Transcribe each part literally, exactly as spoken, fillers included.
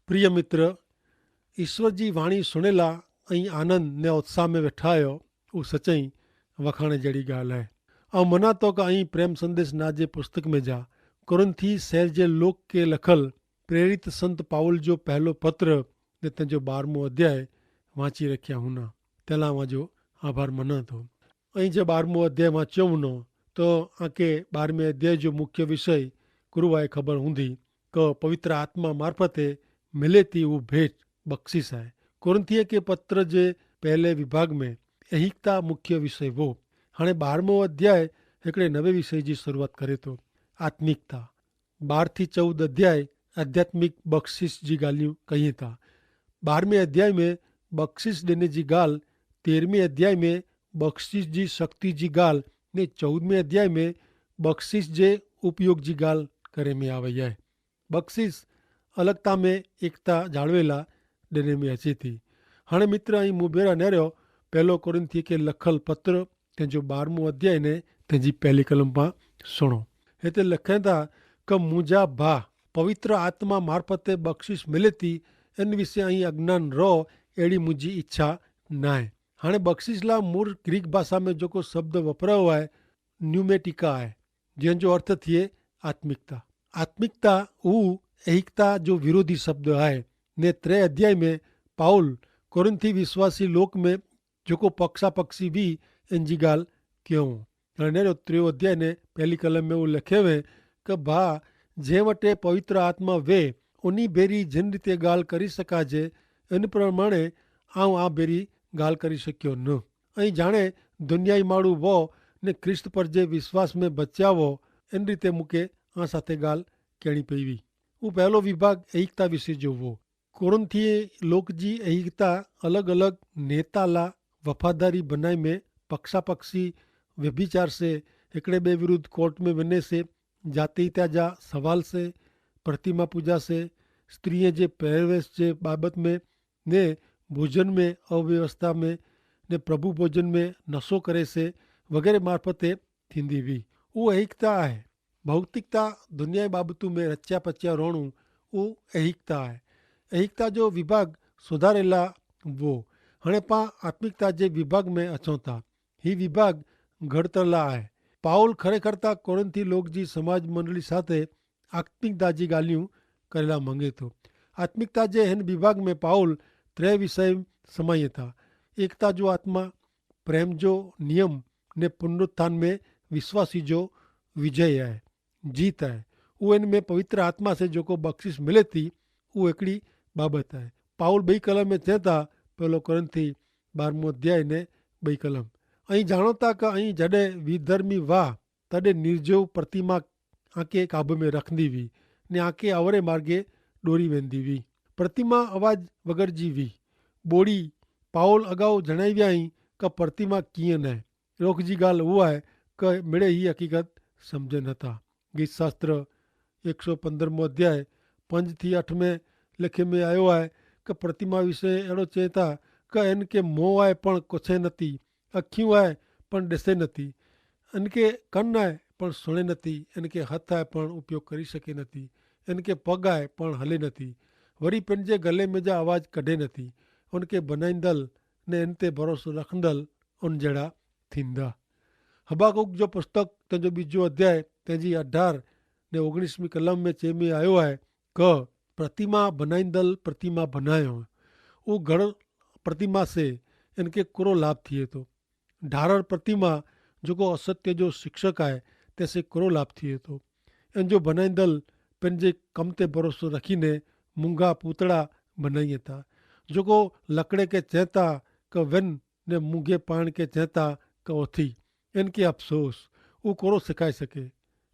પ્રિય મિત્ર, ઈસ્વર જી વાણી સુણેલા અહીં આનંદ ને ઉત્સાહ મેં વેઠાયો, ઉસચાઈ વખાણે જેડી ગાલ હૈ. અવ મનાતો કે અહીં પ્રેમ સંદેશ ના જે પુસ્તક મેં જા કોરિંથી સહેર જે લોક કે લખલ પ્રેરિત સંત પાઉલ જો પહેલો પત્ર ને તેનો બારમો અધ્યાય વાંચી રખ્યા હુના. તેલા વાંજો આભાર મનાતો. અહીં જે બારમો અધ્યાય વાંચ્યો હુનો, તો આકે બારમે અધ્યાય જો મુખ્ય વિષય કુરુવાએ ખબર હુંધી કે પવિત્ર આત્મા મારફતે મિલેતી ઉભેટ બક્ષિસ આય. કોરિંથીય કે પત્ર જે પહેલે વિભાગ મેં અહિકતા મુખ્ય વિષય વો. હાણે બારમો અધ્યાય હેકડ઼ે નવે વિષય જી શરૂઆત કરે તો, આત્મિકતા. બાર થી ચૌદ અધ્યાય આધ્યાત્મિક બક્ષિસ જી ગાલિયું કહિયે તા. બારમે અધ્યાય મેં બક્ષિસ દેને જી ગાલ, તેરમે અધ્યાય મેં બક્ષિસ જી શક્તિ જી ગાલ, ને ચૌદમે અધ્યાય મેં બક્ષિસ જે ઉપયોગ જી ગાલ કરે મેં આવે હૈ. બક્ષિસ અલગતા મેં એકતા જાળવેલા દેને મેં હચે થી. હાણે મિત્ર અહીં મુભેરા નેર્યો પહેલો કોરિંથી કે લખલ પત્ર તેનો બારમો અધ્યાય ને તેની પહેલી કલમ પા સુણો. હેતે લખેતા કે મુજા ભા પવિત્ર આત્મા મારફતે બક્ષિસ મિલેતી એન વિશે અહીં અજ્ઞાન રહો એડી મુજી ઇચ્છા નાય. હાણે બક્ષિસલા મૂર ગ્રીક ભાષા મેં જોકો શબ્દ વપરાયો આય ન્યૂમેટિકા આય, જેન જો અર્થ થિયે આત્મિકતા. આત્મિકતા ઉ અહિકતા જો વિરોધી શબ્દ આય. ને ત્રે અધ્યાય મેં પાઉલ કોરિંથી વિશ્વાસી લોક મેં જોકો પક્ષાપક્ષી વી એન જી ગાલ કહેવો. અને નેરો ત્રેવો અધ્યાય ને પહેલી કલમ મેં ઉ લખેવે કે ભા જે વટે પવિત્ર આત્મા વે ઉની ભેરી જેન રીતે ગાલ કરી શકાજે એન પ્રમાણે આવ આ ભેરી ગાલ કરી શક્યો ન. અહીં જાણે દુનિયાઈ માળું વો ને ખ્રિસ્ત પર જે વિશ્વાસ મેં બચ્યા વો એન રીતે મુકે આ સાથે ગાલ કહેણી પૈવી. ઉ પહેલો વિભાગ અહિકતા વિશે જોવો. કોરિંથી લોક જી અહિકતા અલગ અલગ નેતાલા વફાદારી બનાઈ મેં પક્ષાપક્ષી વ્યભિચાર સે, હેકડ઼ે બે વિરુદ્ધ કોર્ટ મેં વેને સે, જાતિતા જા સવાલ સે, પ્રતિમા પૂજા સે, સ્ત્રીએ જે પહેરવેશ જે બાબત મેં, ને ભોજન મેં અવ્યવસ્થા મેં, ને પ્રભુ ભોજન મેં નસો કરે સે વગેરે મારફતે થીંદી વી. ઉ અહિકતા આય. ભૌતિકતા દુનિયાઈ બાબતો મેં રચ્યા પચ્યા રોણું ઉ અહિકતા આય. અહિકતા જો વિભાગ સુધારેલા વો. હણે પા આત્મિકતા જે વિભાગ મેં અછોતા. હી વિભાગ ઘડતરલા આય. પાઉલ ખરેખરતા કોરિંથી લોક જી સમાજ મંડળી સાથે આત્મિકતા જી ગાલિયું કરેલા મંગેતો. આત્મિકતા જે હેન વિભાગ મેં પાઉલ ત્રે વિષય સમાયે થા. એકતા જો આત્મા, પ્રેમ જો નિયમ, ને પુનરુત્થાન મેં વિશ્વાસી જો વિજય હૈ, જીત હૈ. ઉ એન મેં પવિત્ર આત્મા સે જોકો બક્ષિશ મિલે થી ઉ એકડી બાબત હૈ. પાઉલ બઈ કલમ મેં ચેતા, પહેલો કોરિંથી બારમો અધ્યાય ને બઈ કલમ. અહીં જાણોતા કે અહીં જડે વિધર્મી વાહ તદે નિર્જવ પ્રતિમા આંકે કાબુ મેં રખંદી વી, ને આંકે અવરે માર્ગે ડોરી વેંદી વી. પ્રતિમા અવાજ વગર જી વી. બોડી પાઉલ અગાઉ જણાવ્યા હી કે પ્રતિમા કિયા નાય. રોખ જી ગાલ હુઆ હૈ કે મેડે હી હકીકત સમઝે નતા. ગીત શાસ્ત્ર એક સો પંદ્રહ મો અધ્યાય પંજ થી અઠ મેં લેખે મેં આયો હૈ કે પ્રતિમા વિશે એડો ચેતા કે એન કે મોં આય પણ કોછે નથી, અખ્યું આય પણ દેસે નથી, એન કે કન આય પણ સુણે નથી, એન કે હથ આય પણ ઉપયોગ કરી શકે નથી, એન કે પગ આય પણ હલે નથી, વરી પેનજે ગલે મેં જા અવાજ કઢે નથી. એન કે બનાઈંદલ ને એન તે ભરોસો રખંદલ અન જેડા થીંદા. હબાકૂક જો પુસ્તક તેનો બીજો અધ્યાય તેની અઢાર ને ઓગણીસમી કલમ મેં ચેમી આયો હૈ કે પ્રતિમા ભનાઈંદલ પ્રતિમા ભનાયો. ઉં ઘર પ્રતિમા સે એનકે કુરો લાભ થિયે તો? ઢારર પ્રતિમા જોકો અસત્ય જો શિક્ષક આય તેસે કુરો લાભ થિયે તો? એન જો ભનાઈંદલ પેનજે કમ તે ભરોસો રખી ને મુંગા પૂતળા ભનાઈ થા, જોકો લકડ઼ે કે ચેતા કે વેન ને મુંગે પાણ કે ચેતા કે ઓથી. એન કે અફસોસ, ઉં કોરો સિખાઈ સકે?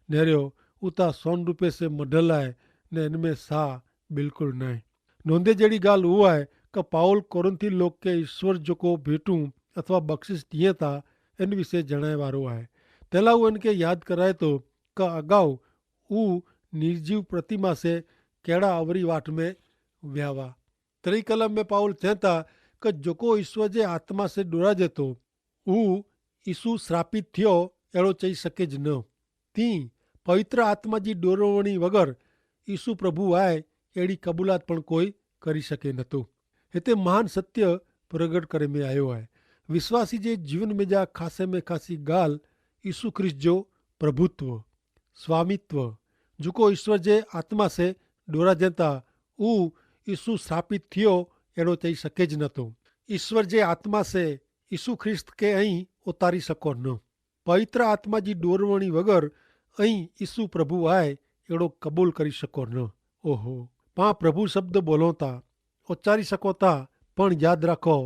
નેર્યો ઉતા સોન રૂપે સે મઢલ આય ને એન મેં સા બિલકુલ નાઈ. નોંધે જેડી ગાલ ઉ આય કે પાઉલ કોરિંથી લોક કે ઈસ્વર જોકો ભેટું અથવા બક્ષિશ દિયે તા એન વિશે જણાય વારો આય. તેલા ઉં એન કે યાદ કરાય તો કે અગાઉ ઉ નિર્જીવ પ્રતિમા સે કેડા અવરી વાટ મેં વ્યાવા. ત્રિકલમ મેં પાઉલ ચેતા કે જોકો ઈસ્વર જે આત્મા સે ડોરા જેતો ઉ ઈસુ શ્રાપિત થયો એડો ચહી શકે જ ન. તી પવિત્ર આત્મા જી ડોરવણી વગર ઈસુ પ્રભુ આય એડી કબૂલાત પણ કોઈ કરી શકે નતો. હેતા મહાન સત્ય પ્રગટ કરે મેં આયો હૈ. વિશ્વાસી જે જીવન મેં જા ખાસે મેં ખાસી ગાલ ઈસુ ખ્રિસ્ત જો પ્રભુત્વ, સ્વામિત્વ, જોકો ઈસ્વર જે આત્મા સે ડોરા જેતા ઉ ઈસુ સ્થાપિત થિયો એડો ચહી શકે જ નતો. ઈસ્વર જે આત્મા સે ઈસુ ખ્રિસ્ત કે અહીં ઉતારી શકો ન. પવિત્ર આત્મા જી ડોરવણી વગર અહીં ઈસુ પ્રભુ આય એડો કબૂલ કરી શકો ન. ઓહો, પા પ્રભુ શબ્દ બોલો તા ઉચ્ચારી શકો તા, પણ યાદ રાખો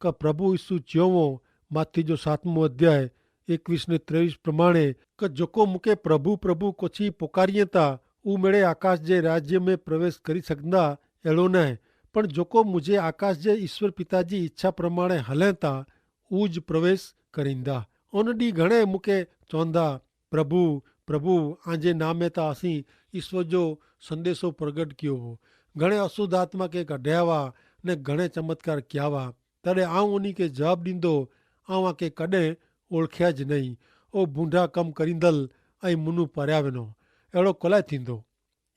કે પ્રભુ ઈસુ ચ્યોવો માથી જો સાતમો અધ્યાય એકવીસ ને ત્રેવીસ પ્રમાણે, કે જોકો મુકે પ્રભુ પ્રભુ કોછી પોકારિયે તા ઉ મેળે આકાશ જે રાજ્ય મેં પ્રવેશ કરી સકંદા એડો નાય. પણ જોકો મુઝે આકાશ જે ઈસ્વર પિતા જી ઇચ્છા પ્રમાણે હલે તા ઉજ પ્રવેશ કરીંદા. ઉન દી ઘણે મુકે ચોંદા, પ્રભુ, પ્રભુ, આજે નામે તા અસી ઈસ્વર જો સંદેશો પ્રગટ કિયો હો, ઘણે અશુદ્ધ આત્મા કે કઢ઼્યાવા ને ઘણે ચમત્કાર કિયાવા. તદે આઉં ઉની કે જવાબ દીંદો, આઉં આકે કદે ઓળખ્યા જ નહીં. ઓ ભૂંડા કમ કરીંદલ, અહીં મુનું પર્યાવેનો એડો કોલાય થીંદો?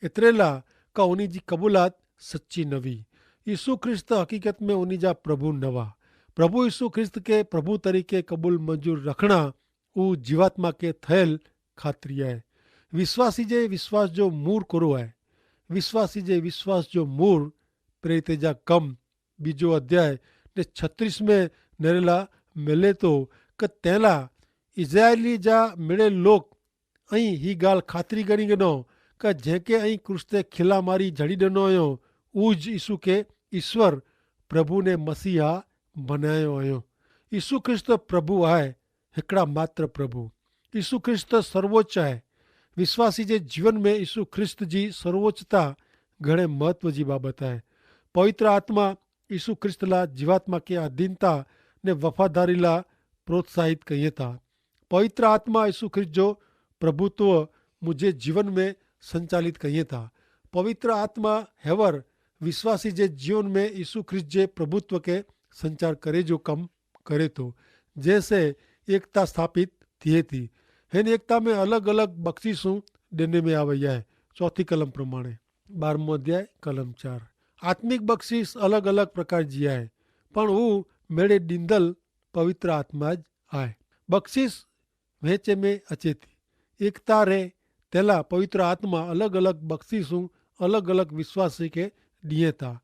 એતરેલા કા ઉની જી કબૂલાત સચ્ચી નવી. ઈસુ ખ્રિસ્ત હકીકત મેં ઉની જા પ્રભુ નવા. પ્રભુ ઈસુ ખ્રિસ્ત કે પ્રભુ તરીકે કબૂલ મંજૂર રખણા ઉ જીવાત્મા કે થયેલ ખાતરી આય. વિશ્વાસી જે વિશ્વાસ જો મૂર કોરો આય? વિશ્વાસી જે વિશ્વાસ જો મૂર પ્રેરિતે જા કમ બીજો અધ્યાય ને છત્રીસ મેં નરેલા મેલે તો, કે તેલા ઇઝરાયેલી જા મેળે લોક અહીં હી ગાલ ખાતરી ગણી ગનો, કે જેંકે અહીં ક્રૂસ તે ખિલા મારી જડી દનો અયો ઉજ ઈસુ કે ઈસ્વર પ્રભુ ને મસીહા બનાયો અયો. ઈસુ ખ્રિસ્ત પ્રભુ આય, હિકડા માત્ર પ્રભુ. ઈસુ ખ્રિસ્ત સર્વોચ્ચ આય. વિશ્વાસી જે જીવન મેં ઈસુ ખ્રિસ્ત જી સર્વોચ્ચતા ઘણે મહત્વ જી બાબત આય. પવિત્ર આત્મા ઈસુ ખ્રિસ્ત લા જીવાત્મા કે આધીનતા ને વફાદારી લા પ્રોત્સાહિત કહિયે તા. પવિત્ર આત્મા ઈસુ ખ્રિસ્ત જો પ્રભુત્વ મુઝે જીવન મેં સંચાલિત કહિયે તા. પવિત્ર આત્મા હેવર વિશ્વાસી જે જીવન મેં ઈસુ ખ્રિસ્ત જે પ્રભુત્વ કે સંચાર કરે જો કમ કરે તો, જેસે એકતા સ્થાપિત થિયે થી. હેન એકતા મેં અલગ અલગ બક્ષિસું દેને મેં આવે યા હૈ. ચોથી કલમ પ્રમાણે બારમો અધ્યાય કલમ ચાર, આત્મિક બક્ષિસ અલગ અલગ પ્રકાર જી આય, પણ ઉં મેળે દીંદલ પવિત્ર આત્મા જ આય. બક્ષિસ વહેંચે મેં અચેતી એકતા રહે તેલા પવિત્ર આત્મા અલગ અલગ બક્ષિસું અલગ અલગ વિશ્વાસી કે દિયે તા.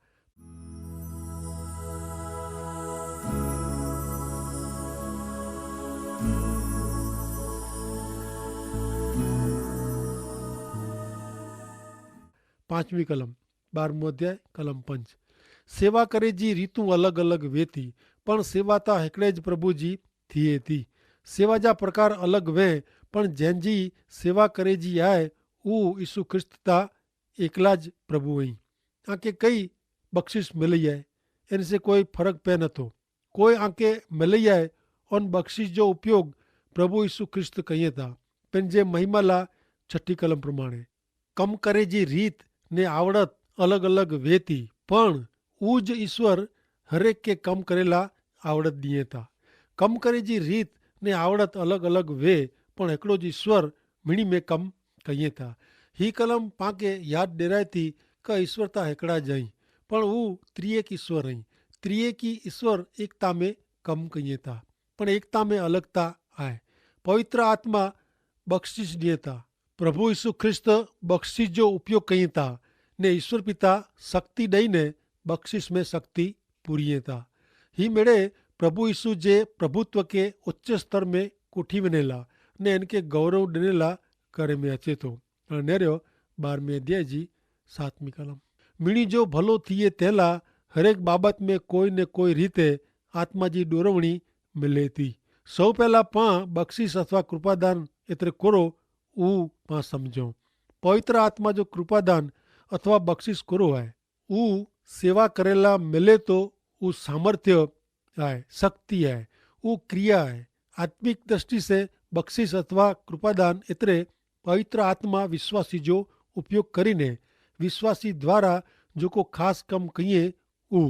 પાંચમી કલમ બારમો અધ્યાય કલમ પંચ. સેવા કરે જી રીતું અલગ અલગ વેતી, પણ સેવા તા હેકડ઼ે જ પ્રભુ જી થિયે તી. સેવા જા પ્રકાર અલગ વે, પણ જેન જી સેવા કરે જી આય ઉ ઈસુ ખ્રિસ્ત તા એકલા જ પ્રભુ અહીં. આંકે કઈ બક્ષિશ મિલી આય એન સે કોઈ ફરક પે નથો. કોઈ આંકે મિલી આય ઓન બક્ષિશ જો ઉપયોગ પ્રભુ ઈસુ ખ્રિસ્ત કહિયે તા. પેન જે મહિમા લા છઠી કલમ પ્રમાણે કમ કરે જી રીત ને આવડત અલગ અલગ વેતી, પણ ઉજ ઈસ્વર હરેક કે કમ કરેલા આવડત દિયે તા. કમ કરે જી રીત ને આવડત અલગ અલગ વે, પણ એકડો જ ઈસ્વર મિણી મેં કમ કહિયે તા. હી કલમ પાંકે યાદ ડેરાય તી કે ઈસ્વર તા એકડા જ અહીં, પણ ઉ ત્રિયેક ઈસ્વર અહીં. ત્રિયેકી ઈસ્વર એકતા મેં કમ કહિયે તા, પણ એકતા મેં અલગતા આય. પવિત્ર આત્મા બક્ષિશ દિયે તા. પ્રભુ ઈસુ ખ્રિસ્ત બક્ષિશ જો ઉપયોગ કહિયે તા, ને ઈસ્વર પિતા શક્તિ દઈને બક્ષિશ મેં શક્તિ પૂરિયે તા. હી મેડે પ્રભુ ઈસુ જે પ્રભુત્વ કે ઉચ્ચ સ્તર મેં કોઠી વેનેલા ને એનકે ગૌરવ દેનેલા કરે મેં અચેતો. અને નેર્યો બારમે અધ્યાય જી સાતમી કલમ. મિણી જો ભલો થિયે તેલા હરેક બાબત મેં કોઈ ને કોઈ રીતે આત્મા જી ડોરવણી મિલે તી. સૌ પહેલા પાં બક્ષિશ અથવા કૃપાદાન એતરે કોરો ઉ પાં સમઝો. પવિત્ર આત્મા જો કૃપાદાન અથવા બક્ષિશ કોરો હૈ? ઉ સેવા કરેલા મિલે તો ઉ સામર્થ્ય હૈ, શક્તિ હૈ, ઉ ક્રિયા હૈ. આત્મિક દ્રષ્ટિ સે બક્ષિશ અથવા કૃપાદાન એતરે પવિત્ર આત્મા વિશ્વાસી જો ઉપયોગ કરીને વિશ્વાસી દ્વારા જોકો ખાસ કમ કહિએ ઉ.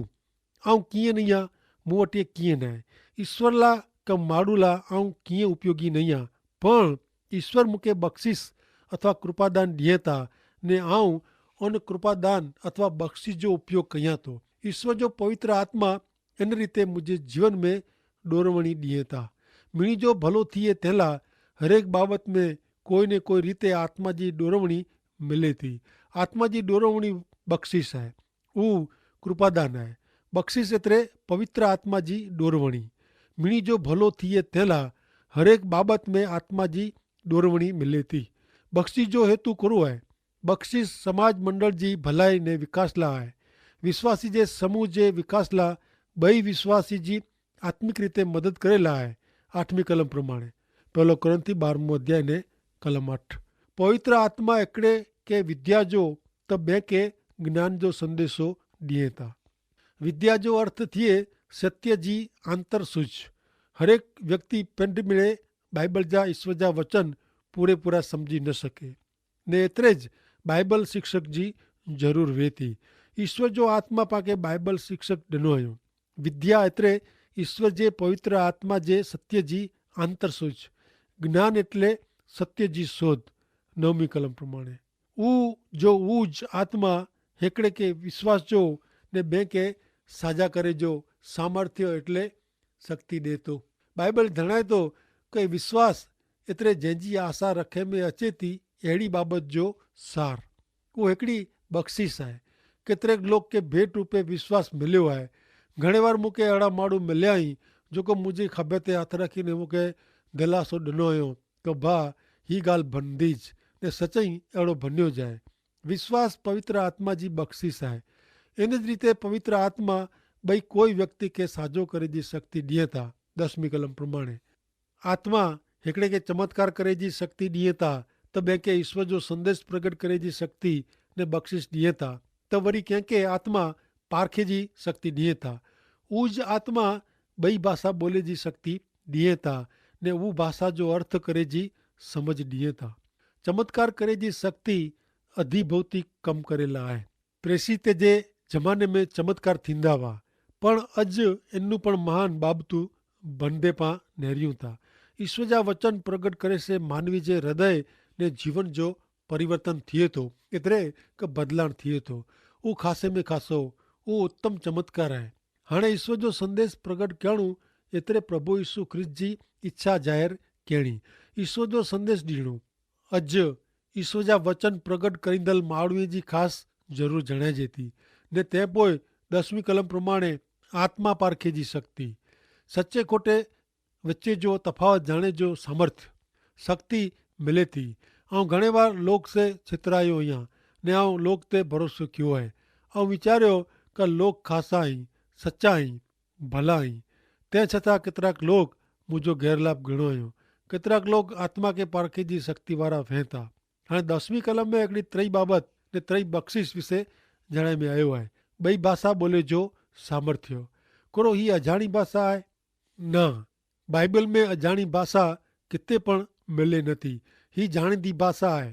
આઉં કિયે નહિયા, મુવટે કિયે નાય. ઈસ્વર લા કમ માડૂ લા આઉં કિયે ઉપયોગી નહિયા. પણ ઈસ્વર મુકે બક્ષિશ અથવા કૃપાદાન દિયે તા, ને આઉં અન કૃપાદાન અથવા બક્ષિશ જો ઉપયોગ કહિયા તો. ઈસ્વર જો પવિત્ર આત્મા એન રીતે મુઝે જીવન મેં ડોરવણી દિયે તા. મિણી જો ભલો થિયે તેલા હરેક બાબત મેં કોઈ ને કોઈ રીતે આત્મા જી ડોરવણી મિલે થી. આત્મા જી ડોરવણી બક્ષિશ હૈ. ઉવ કૃપાદાન હૈ. બક્ષિશ એતરે પવિત્ર આત્મા જી ડોરવણી. મિણી જો ભલો થિયે તેલા હરેક બાબત મેં આત્મા જી ડોરવણી મિલે થી. બક્ષિશ જો હેતુ કરો હૈ? બક્ષિશ સમાજ મંડળ જી ભલાઈ ને વિકાસલા આય. વિશ્વાસી જે સમૂહ જે વિકાસલા બહી વિશ્વાસી જી આત્મિક રીતે મદદ કરેલા આય. આઠમી કલમ પ્રમાણે પહેલો કોરિંથી બારમું અધ્યાય ને કલમ આઠ. પવિત્ર આત્મા એકડે કે વિદ્યા જો તો બે કે જ્ઞાન જો સંદેશો દિયે તા. વિદ્યા જો અર્થ થિયે સત્ય જી આંતરસૂચ. હરેક વ્યક્તિ પેંડ મેળે બાઈબલ જા ઈશ્વર જા વચન પૂરેપૂરા સમઝી ન શકે. ને એતરે જ બાઈબલ શિક્ષક જી જરૂર વેતી. ઈસ્વર જો આત્મા પાંકે બાઈબલ શિક્ષક ડનો અયો. વિદ્યા એતરે ઈસ્વર જે પવિત્ર આત્મા જે સત્ય જી આંતરસૂચ. જ્ઞાન એટલે સત્ય જી શોધ. નવમી કલમ પ્રમાણે ઉ જો ઉજ આત્મા હેકડ઼ે કે વિશ્વાસ જો ને બેંકે સાજા કરે જો સામર્થ્ય એટલે શક્તિ દેતો. બાઈબલ ધણાયતો કે વિશ્વાસ એતરે જેંજી આશા રખે મેં અચેતી એડી બાબત જો સાર. ઉહ હેકડી બક્ષિશ આય. કેતરેક લોક કે ભેટ રૂપે વિશ્વાસ મિલ્યો આય. ઘણેવાર મુકે એડા માડૂ મિલ્યા હી જોકો મુઝે ખભે તે હાથ રાખી ને મુકે દિલાસો ડનો અયો કે ભા હી ગાલ ભનદી જ ને સચાઈ એડો ભન્યો જાય. વિશ્વાસ પવિત્ર આત્મા જી બક્ષિશ આય. એન જ રીતે પવિત્ર આત્મા બઈ કોઈ વ્યક્તિ કે સાજો કરે જી શક્તિ દિયે તા. દસમી કલમ પ્રમાણે આત્મા હેકડ઼ે કે ચમત્કાર કરે જી શક્તિ દિયે તા, તો બે કે ઈસ્વર જો સંદેશ પ્રગટ કરે જી શક્તિ ને બક્ષિશ દિયે તા, તો વરી કેંકે આત્મા પારખે જી શક્તિ દિયે તા. ઉજ આત્મા બઈ ભાષા બોલે જી શક્તિ દિયે તા ને ઉ ભાષા જો અર્થ કરે જી સમજ દિયે તા. ચમત્કાર કરે જી શક્તિ અધિભૌતિક કમ કરેલા આય. પ્રેસિત જે જમાને મેં ચમત્કાર થીંદા વા, પણ અજ એનનું પણ મહાન બાબતું ભનદે પાં નહર્યું તા. ઈસ્વર જા વચન પ્રગટ કરે સે માનવી જે હૃદય ને જીવન જો પરિવર્તન થિયે તો, એતરે કે બદલાણ થિયે તો. ઉ ખાસે મેં ખાસો ઉ ઉત્તમ ચમત્કાર હૈ. હાણે ઈસ્વર જો સંદેશ પ્રગટ કહેણું એતરે પ્રભુ ઈસુ ખ્રિસ્ત જી ઇચ્છા જાહેર કહેણી. ઈસ્વર જો સંદેશ દીણું અજ ઈસુ જા વચન પ્રગટ કરીંદલ માળવી જી ખાસ જરૂર જણાય જેતી. ને તે પોય દસમી કલમ પ્રમાણે આત્મા પારખે જી શક્તિ, સચ્ચે ખોટે વચ્ચે જો તફાવત જાણે જો સામર્થ્ય શક્તિ મિલે થી. આઉં ઘણે વાર લોક સે છેતરાયો અહિયા ને આઉં લોક તે ભરોસો ક્યો હૈ. આઉં વિચાર્યો કે લોક ખાસા હૈં, સચ્ચા હૈં, ભલા હૈં. તે છતાં કેતરાક લોક મુજો ગેરલાભ ગણો અયો. કેતરાક લોક આત્મા કે પારખે જી શક્તિ વારા વહેંતા. હાણે દસમી કલમ મેં એકડી ત્રય બાબત ને ત્રય બક્ષિશ વિશે જણાય મેં આયો હૈ. બઈ ભાષા બોલે જો સામર્થ્યો. કોરો હી અજાણી ભાષા હૈ? ના, બાઈબલ મેં અજાણી ભાષા કિત્તે પણ મિલે નથી. હી જાણીતી ભાષા હૈ.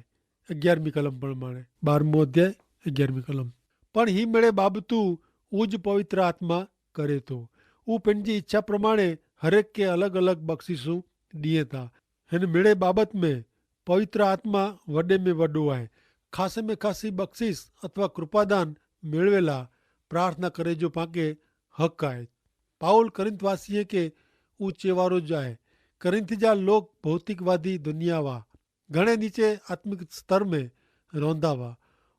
અગિયારમી કલમ પણ માણે બારમું અધ્યાય અગિયારમી કલમ. પણ હી મેળે બાબતું ઉજ પવિત્ર આત્મા કરે તો. ઉપને જી ઇચ્છા પ્રમાણે હરેક કે અલગ અલગ બક્ષિસું દિયે તા. હેન મેળે બાબત મેં પવિત્ર આત્મા વડે મેં વડો આય. ખાસે મેં ખાસી બક્ષિસ અથવા કૃપાદાન મેળવેલા પ્રાર્થના કરે જો પાંકે હક આય. પાઉલ કરિંથ વાસીએ કે ઉચેવારો જાય. કરિંથ જા લોક ભૌતિકવાદી દુનિયા વા ઘણે નીચે આત્મિક સ્તર મેં રોંધા વા.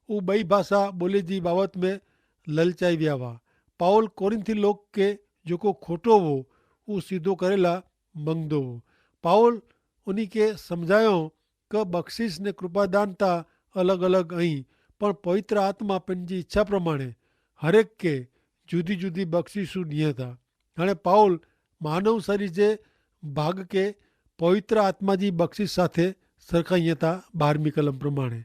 ઉ બઈ ભાષા બોલે જી બાબત મેં લલચાઈ વ્યા વા. પાઉલ કોરિંથી લોક કે જોકો ખોટો વો ઉ સીધો કરેલા મંગદો વો. પાઉલ ઉની કે સમઝાયો કે બક્ષિસ ને કૃપાદાન તા અલગ અલગ અહીં, પણ પવિત્ર આત્મા પન જી ઇચ્છા પ્રમાણે હરેક કે જુદી જુદી બક્ષિસુ નિયતા. હણે પાઉલ માનવ સરી જે ભાગ કે પવિત્ર આત્મા જી બક્ષિસ સાથે સરખાઈ હતા. બારમી કલમ પ્રમાણે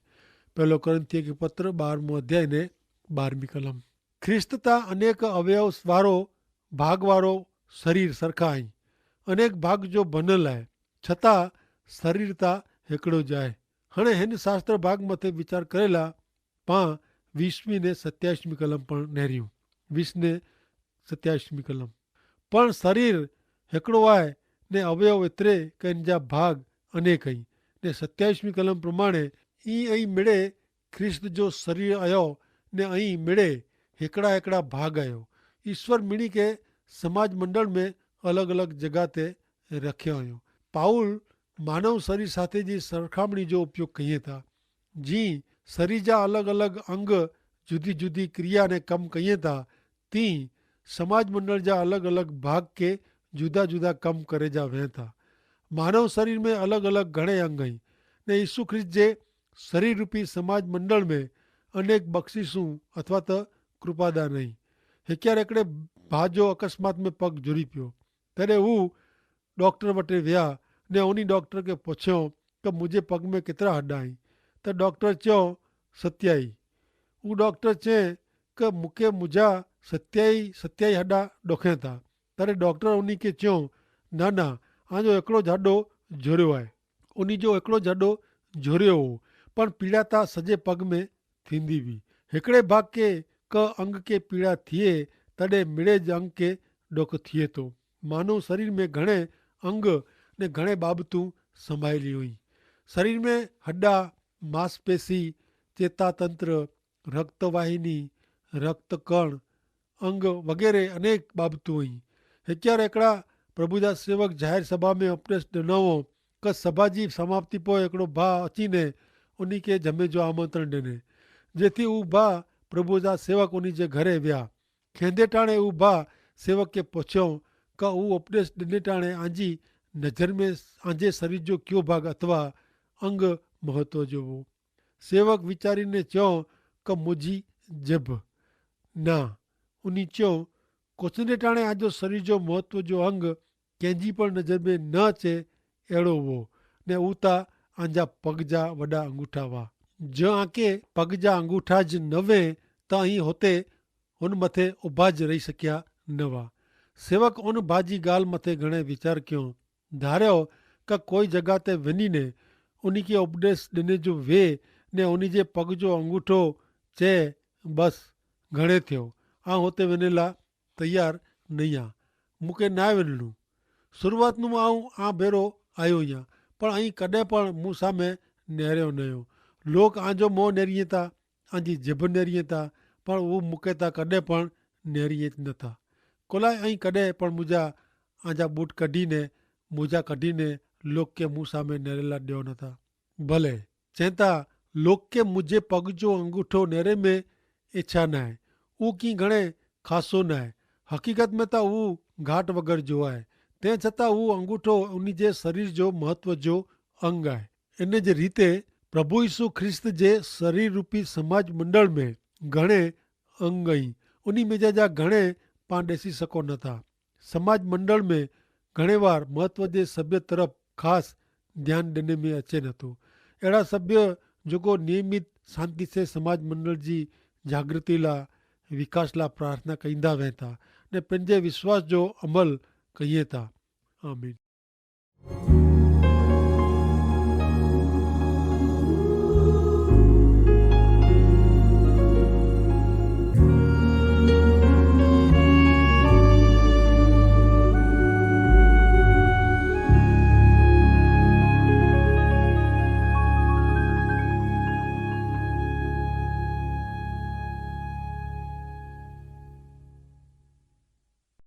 પહેલો કોરિંથીય કે પત્ર બારમો અધ્યાય ને બારમી કલમ. ખ્રિસ્ત તા અનેક અવયવ વારો ભાગ વારો સરીર સરખા અહીં, અનેક ભાગ જો ભનલ હૈ, છતાં સરીર તા હેકડો જાય. હણે હેન શાસ્ત્ર ભાગ મતે વિચાર કરેલા પાં વીસમી ને સત્યાઈસમી કલમ પણ નહર્યું. વીસ ને સત્યાઈસમી કલમ. પણ શરીર હેકડો આય ને અવયવ એતરે કે એન જા ભાગ અનેક અહીં. ને સત્યાઈસમી કલમ પ્રમાણે ઈ અહીં મેળે ખ્રિસ્ત જો શરીર અયો, ને અહીં મેળે હેકડા હેકડા ભાગ અયો. ઈસ્વર મિણી કે સમાજ મંડળ મેં અલગ અલગ જગા તે રખ્યો અયો. પાઉલ માનવ શરીર સાથે જી સરખામણી જો ઉપયોગ કહિયે થા. જી શરીર જા અલગ અલગ અંગ જુદી જુદી ક્રિયા ને કમ કહિયે થા, તી સમાજ મંડળ જા અલગ અલગ ભાગ કે જુદા જુદા કમ કરે જા વહેં થા. માનવ શરીર મેં અલગ અલગ ઘણે અંગ હૈં, ને ઈસુ ખ્રિસ્ત જે શરીર રૂપી સમાજ મંડળ મેં અનેક બક્ષિસું અથવા તો કૃપાદા નહીં. હેક્યાર એકડે ભાજો અકસ્માત મેં પગ જુરી પ્યો, તેડે ઉં ડોક્ટર વટે વ્યા, ને ઉની ડોક્ટર કે પછ્યો કે મુઝે પગ મેં કેતરા હડા હૈં? તો ડોક્ટર ચ્યો, સત્યાઈ. ઉં ડોક્ટર ચે કે મુકે મુઝા સત્યાઈ સત્યાઈ હડા ડોખે થા? તરે ડોક્ટર ઉની કે ચ્યો, ના ના, આજો એકડો જ હડો જોર્યો આય. ઉની જો એકડો જ હડો જોર્યો હો, પણ પીડા તા સજે પગ મેં થીંદી વી. હેકડ઼ે ભાગ કે ક અંગ કે પીડા થિયે, તડે મિડે જ અંગ કે ડોખ થિયે તો. માનવ શરીર મેં ઘણે અંગ ને ઘણે બાબતું સંભાયેલી હોઈ. શરીર મેં હડા, માંસપેશી, ચેતાતંત્ર, રક્તવાહિની, રક્તકણ, અંગ વગેરે અનેક બાબતું હોઈ. હેક્યાર એકડા પ્રભુદા સેવક જાહેર સભા મેં અપડેશ ડેનાવો કે સભા જી સમાપ્તિ પોય એકડો ભા અચીને ઉની કે જમે જો આમંત્રણ ડેને, જેથી ઉભા પ્રભુદા સેવક ઉની જે ઘરે વ્યા. ખેંધે ટાણે ઉભા સેવકે પછ્યો કે ઉં ઉપદેશ ડેને ટાણે આજી નજર મેં આંજે શરીર જો ક્યો ભાગ અથવા અંગ મહત્વ જોવો? સેવક વિચારી ને ચ્યો કે મુજી જેભ. ના, ઉની ચ્યો, કોચને ટાણે આજો શરીર જો મહત્વ જો અંગ કેંજી પણ નજર મેં ન અચે એડો વો. ને ઉતા આંજા પગ જા વડા અંગૂઠા વા. જો આંકે પગ જા અંગૂઠા જ નવે, તા અહીં હોતે ઉન મતે ઉભા જ રહી શક્યા નવા. સેવક ઉન ભાજી ગાલ મતે ઘણે વિચાર ક્યો, ધાર્યો કે કોઈ જગા તે વેની ને ઉની કે ઉપદેશ દેને જો વે, ને ઉની જે પગ જો અંગૂઠો ચે, બસ ઘણે થયો. આ હોતે વેનેલા તૈયાર નહિયા. મુકે નાય વેનનું. શરૂઆતનું આઉં આ ભેરો આયો હિયા, પણ અહીં કદે પણ મુસામે નેર્યો નયો. લોક આજો મોં નેરિયે તા, આજી જેભ નેરિયે તા, પણ ઉં મુકે તા કદે પણ નેરિયે નતા. કોલાએ અહીં કદે પણ મુજા આજા બૂટ કઢી ને મુજા કઢી ને લોક કે મુસામે નેરેલા દેવો નતા. ભલે ચેંતા, લોક કે મુઝે પગ જો અંગૂઠો નેરે મેં એચ્છા નાય. ઉં કી ઘણે ખાસો નાય. હકીકત મેં તા ઉં ઘાટ વગર જો આય. તે છતાં ઉં અંગૂઠો ઉની જે શરીર જો મહત્વ જો અંગ આય. ઇને જે રીતે પ્રભુ ઈસુ ખ્રિસ્ત જે શરીર રૂપી સમાજ મંડળ મેં ઘણે અંગ અહીં, ઉની મેજા જા ઘણે પાં દેસી સકો નતા. સમાજ મંડળ મેં ઘણે વાર મહત્વ જે સભ્ય તરફ ખાસ ધ્યાન દેને મેં અચે નતો. એડા સભ્ય જોકો નિયમિત શાંતિ સે સમાજ મંડળ જી જાગૃતિ લા વિકાસ લા પ્રાર્થના કઈંદા વહેતા ને પેનજે વિશ્વાસ જો અમલ કહિયે તા. આમીન.